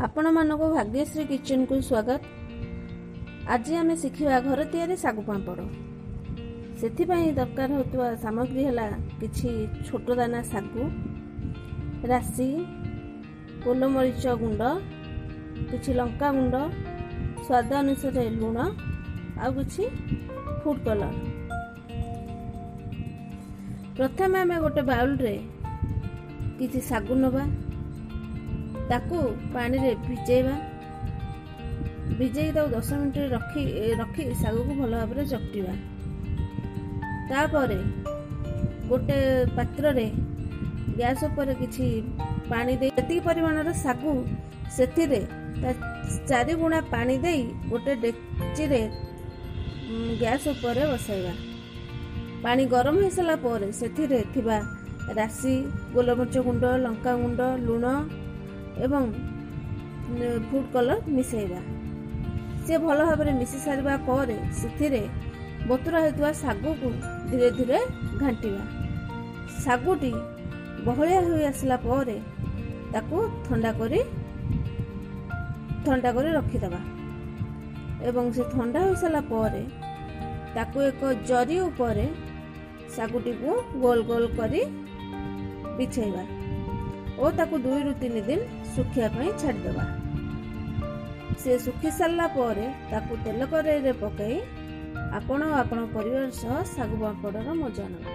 ଆପଣମାନଙ୍କୁ ଭାଗ୍ୟଶ୍ରୀ କିଚେନକୁ ସ୍ୱାଗତ। ଆଜି ଆମେ ଶିଖିବା ଘର ତିଆରି ଶାଗୁ ପାମ୍ପଡ଼। ସେଥିପାଇଁ ଦରକାର ହେଉଥିବା ସାମଗ୍ରୀ ହେଲା କିଛି ଛୋଟ ଦାନା ଶାଗୁ, ରାଶି, ଗୋଲମରିଚ ଗୁଣ୍ଡ, କିଛି ଲଙ୍କା ଗୁଣ୍ଡ, ସ୍ୱାଦ ଅନୁସାରେ ଲୁଣ ଆଉ କିଛି ଫୁଡ଼୍ କଲର୍। ପ୍ରଥମେ ଆମେ ଗୋଟେ ବାଉଲରେ କିଛି ଶାଗୁ ନେବା, ତାକୁ ପାଣିରେ ଭିଜେଇବା। ଭିଜେଇକି ତାକୁ 10 ମିନିଟ୍ ରଖି ରଖି ଶାଗୁକୁ ଭଲ ଭାବରେ ଚକଟିବା। ତାପରେ ଗୋଟେ ପାତ୍ରରେ ଗ୍ୟାସ୍ ଉପରେ କିଛି ପାଣି ଦେଇ ଯେତିକି ପରିମାଣର ଶାଗୁ ସେଥିରେ ତା 4 ଗୁଣା ପାଣି ଦେଇ ଗୋଟେ ଡେକ୍ଚିରେ ଗ୍ୟାସ୍ ଉପରେ ବସାଇବା। ପାଣି ଗରମ ହୋଇସାରିଲା ପରେ ସେଥିରେ ଥିବା ରାଶି, ଗୋଲମରିଚ ଗୁଣ୍ଡ, ଲଙ୍କା ଗୁଣ୍ଡ, ଲୁଣ ଏବଂ ଫୁଡ଼୍ କଲର୍ ମିଶାଇବା। ସେ ଭଲ ଭାବରେ ମିଶି ସାରିବା ପରେ ସେଥିରେ ବତୁରା ହୋଇଥିବା ଶାଗୁକୁ ଧୀରେ ଧୀରେ ଘାଣ୍ଟିବା। ଶାଗୁଟି ବହଳିଆ ହୋଇ ଆସିଲା ପରେ ତାକୁ ଥଣ୍ଡା କରି ରଖିଦେବା ଏବଂ ସେ ଥଣ୍ଡା ହୋଇସାରିଲା ପରେ ତାକୁ ଏକ ଜରି ଉପରେ ଶାଗୁଟିକୁ ଗୋଲ ଗୋଲ କରି ବିଛେଇବା ଓ ତାକୁ 2ରୁ 3 ଦିନ ଶୁଖିବା ପାଇଁ ଛାଡ଼ିଦେବା। ସେ ଶୁଖି ସାରିଲା ପରେ ତାକୁ ତେଲ କରେଇରେ ପକାଇ ଆପଣ ଓ ଆପଣଙ୍କ ପରିବାର ସହ ଶାଗୁ ପାମ୍ପଡ଼ର ମଜା ନେବା।